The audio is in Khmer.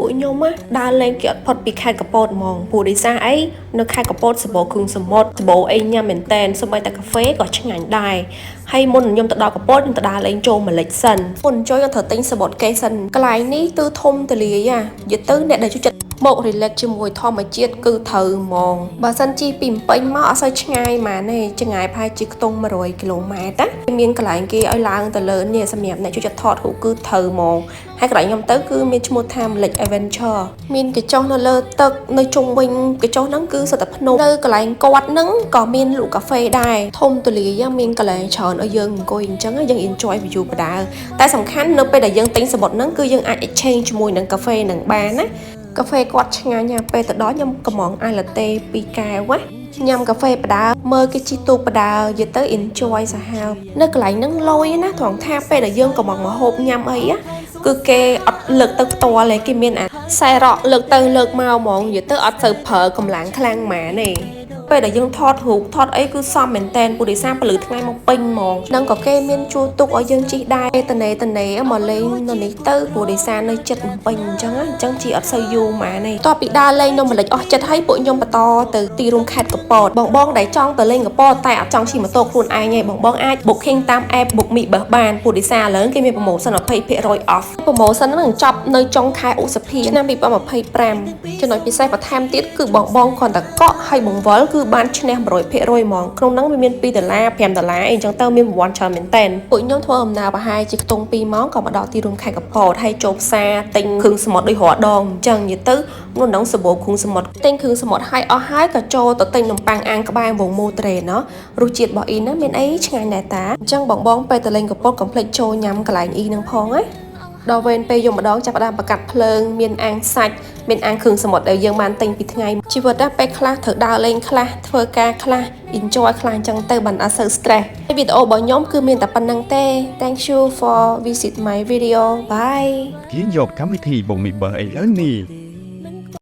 ពួកខ្ញុំណាដើរលេងគេអត់ផុតពីខេត្តកពតហ្មងព្រោះដោយសារអីនៅខេត្តកពតសម្បូរគ្រឿងសមុទ្រសម្បូរអីញ៉ាំមែនតែនសូម្បីតែកាហ្វេក៏ឆ្ងាញ់ដែរហើយមុននឹងខ្ញុំទៅដល់កពតខ្ញុំទៅដើរលេងចូលម្លិចសិនមុនចូលខ្ញុំត្រូវទិញសំបុត្រគេសិនកន្លែងនេះគឺធំទូលាយណានិយាយទៅអ្នកដែលចូលចិត្តមក relax ជាមួយធម្មជាតិគឺត្រូវហ្មងបើសិនជិះពីភ្នំពេញមកអត់សូវឆ្ងាយហ្មងទេឆ្ងាយប្រហែលជាខ្ទង់100គីឡូម៉ែត្រណាមានកន្លែងគេឲ្យឡើងទៅលើនេះសម្រាប់អ្នកចូលចិត្តថតរូបគឺត្រូវហ្មង ហើយកន្លែងខ្ញុំទៅគឺមានឈ្មោះថាម្លិច Adventure មានកញ្ចុះនៅលើទឹកនៅជុំវិញកញ្ចុះហ្នឹងគឺសុទ្ធតែភ្នំនៅកន្លែងគាត់ហ្នឹងក៏មានលក់កាហ្វេដែរធំទូលាយមានកន្លែងច្រើនឲ្យយើងអង្គុយអញ្ចឹងយើង enjoy view បដើតែសំខាន់នៅពេលដែលយើងទិញសំបុត្រហ្នឹងគឺយើងអាច exchange ជាមួយនឹងកាហ្វេហ្នឹងបានណាកាហ្វេគាត់ឆ្ងាញ់ណាស់ពេលទៅដល់ខ្ញុំកម្ម៉ង់ iced latte ពីរកែវណាញ៉ាំកាហ្វេបដើមើលគេជិះទូកបដើនិយាយទៅ enjoy សាហាវនៅកន្លែងហ្នឹងលយណាត្រង់ថាពេលដែលយើងកម្ម៉ង់មកហូបញ៉ាំអីណាគឺគេអត់លើកទៅផ្ទាល់ទេគេមានអាខ្សែរ៉កលើកទៅលើកមកហ្មងនិយាយទៅអត់សូវប្រើកម្លាំងខ្លាំងហ្មងទេពេលដែលយើងថតរូបថតអីគឺសមមែនតែនពូឌីសាពលឺថ្ងៃមកពេញហ្មងនឹងក៏គេមានជួលទុកឲ្យយើងជិះដែរតនេតនេមកលេងនៅនេះទៅពូឌីសានៅចិត្តពេញអញ្ចឹងអញ្ចឹងជិះអត់សូវយូរហ្មងទេតបពីដើរលេងនៅម្លេចអស់ចិត្តហើយពួកខ្ញុំបន្តទៅទីរួមខេត្តកពតបងបងដែលចង់ទៅលេងកពតតែអត់ចង់ជិះម៉ូតូខ្លួនឯងទេបងបងអាច booking តាម app Book Me Bus បានពូឌីសាឥឡូវគេមាន promotion 20% off promotion ហ្នឹងនឹងចប់នៅចុងខែឧសភាឆ្នាំ2025ចំណុចពិសេសបន្ថែមទៀតគឺបងបងគ្រាន់តែកក់ហើយបង្វិលគឺបានឈ្នះ100%ហ្មងក្នុងហ្នឹងវាមាន2ដុល្លារ5ដុល្លារអីចឹងទៅមានរង្វាន់ច្រើនមែនតើពួកខ្ញុំធ្វើដំណើរប្រហែលជាខ្ទង់2ម៉ោងក៏មកដល់ទីរួមខេត្តកពតហើយចូលផ្សារទិញគ្រឿងសមុទ្រដូចរាល់ដងអញ្ចឹងនិយាយទៅនោះនឹងសម្បូរគ្រឿងសមុទ្រទិញគ្រឿងសមុទ្រហើយអស់ហើយក៏ចូលទៅទិញនំប៉័ងអាំងក្បែរវងមូត្រេណោះរសជាតិរបស់អ៊ីហ្នឹងមានអីឆ្ងាញ់ដែរតាអញ្ចឹងបងបងពេលទៅលេងកពតកុំភ្លេចចូលញ៉ាំកន្លែងអ៊ីហ្នឹងផងណាដល់វេនពេលយកម្ដងចាប់ផ្ដើមប្រកាត់ភ្លើងមានអាំងសាច់មានអាំងគ្រឿងសមុទ្រដែលយើងបានទិញពីថ្ងៃជីវិតណាពេលខ្លះត្រូវដើរលេងខ្លះធ្វើការខ្លះ enjoy ខ្លះអញ្ចឹងទៅបានអត់សូវ stress ហើយវីដេអូរបស់ខ្ញុំគឺមានតែប៉ុណ្ណឹងទេ Thank you for visit my video. Bye. ទាញយកកម្មវិធី Book Me Bus ឥឡូវនេះ។